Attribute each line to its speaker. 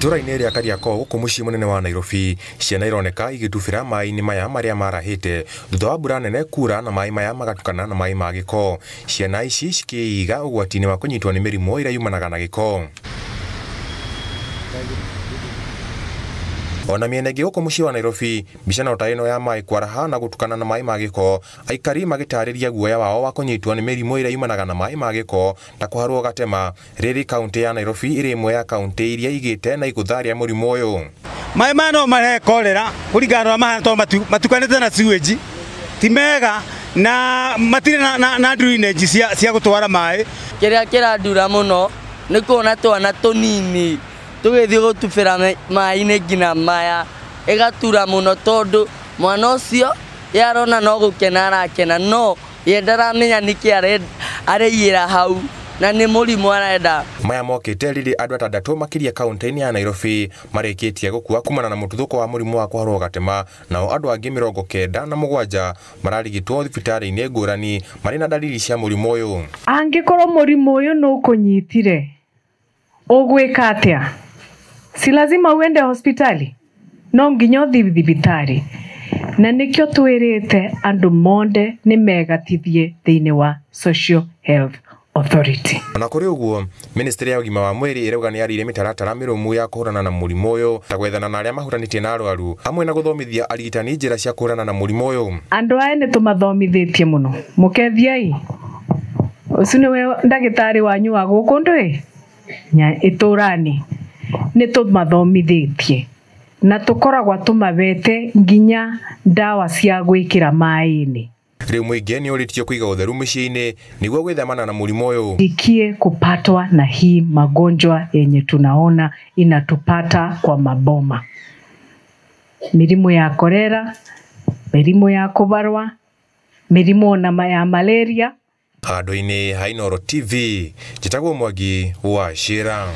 Speaker 1: Itũra-inĩ rĩa Kariakoo gũkũ mũciĩ mũnene wa Nairobi, ciana ironeka igĩtubĩra maĩ-inĩ maya marĩa marahĩte thutha wa mbura nene kura na maĩ maya magatukana na maĩ ma gĩko. Ciana ici cikĩiga ũgwati-inĩ wa kũnyitwo nĩ mĩrimũ ĩrĩa yumanaga na gĩko. Ona mĩena ĩngĩ gũkũ mũciĩ wa Nairobi, mbica no ta ĩno ya maĩ kwaraha na gũtukana na maĩ ma gĩko, aikari magĩtarĩria guoya wao wa kũnyitwo nĩ mĩrimũ ĩrĩa yumanaga na maĩ ma gĩko ta kũharwo gatema. Rĩrĩ kaunti ya Nairobi ĩrĩ ĩmwe ya kaunti iria igĩte na igũtha rĩa mũrimũ ũyũ.
Speaker 2: Maĩ maya no marehe korera kũringana na mahana tondũ matukanĩte na sewage, ti mega na matirĩ na drainage cia gũtwara maĩ.
Speaker 3: Kĩrĩa kĩrandura mũno nĩ kuona twana tũnini tũgĩthiĩ gũtubĩra maĩ-inĩ nginya maya, ĩgatura mũno tondũ mwana ũcio ye arona no gũkena arakena, no ye ndaramenya nĩkĩ areiyĩra hau na nĩ mũrimũ arenda.
Speaker 1: Maya mokĩte rĩrĩ andũ atandatũ makĩria kaunti-inĩ ya Nairobi marĩkĩtie gũkua kumana na mũtuthũko wa mũrimũ wa kũharwo gatema, nao andũ angĩ 97 mararigitwo thibitarĩ-inĩ ngũrani marĩ na dalili cia mũrimũ ũyũ.
Speaker 4: Angĩkorwo mũrimũ ũyũ nĩũkũnyitire, ũgwĩka atĩa? Si lazima uende hospitali, no nginya ũthiĩ thibitarĩ. Na nĩkĩo twĩrĩte andũ monde nĩ megatithie thĩinĩ wa Social Health Authority.
Speaker 1: Ona kũrĩ ũguo, ministry ya ũgima wa mwĩrĩ ĩrauga nĩ yarĩire mĩtaratara mĩrũmu ya kũhũrana na mũrimũ ũyũ, ta gwethana na arĩa mahutanĩtie na arwaru, hamwe na gũthomithia arigitani njĩra cia kũhũrana na mũrimũ ũyũ.
Speaker 4: Andũ aya nĩ tũmathomithĩtie mũno, mũkethiai ũcio nĩwe ndagĩtarĩ wanyu wa gũkũ ndũĩ itũrani, nĩ tũmathomithĩtie na tũkoragwo tũmabete nginya ndawa cia gwĩkĩra maĩ-inĩ.
Speaker 1: Rĩu mũingĩ nĩ ũrĩtio kũiga ũtheru mĩciĩ-inĩ nĩguo gwĩthemana na mũrimũ ũyũ.
Speaker 4: Ikie kupatwa na hii magonjwa yenye tunaona inatupata kwa maboma, mĩrimũ ya korera, mĩrimũ ya kũbarwa, mĩrimũ ona ya malaria.
Speaker 1: Handũ-inĩ ha Inooro TV, njĩtagwo Mwangi wa Shira.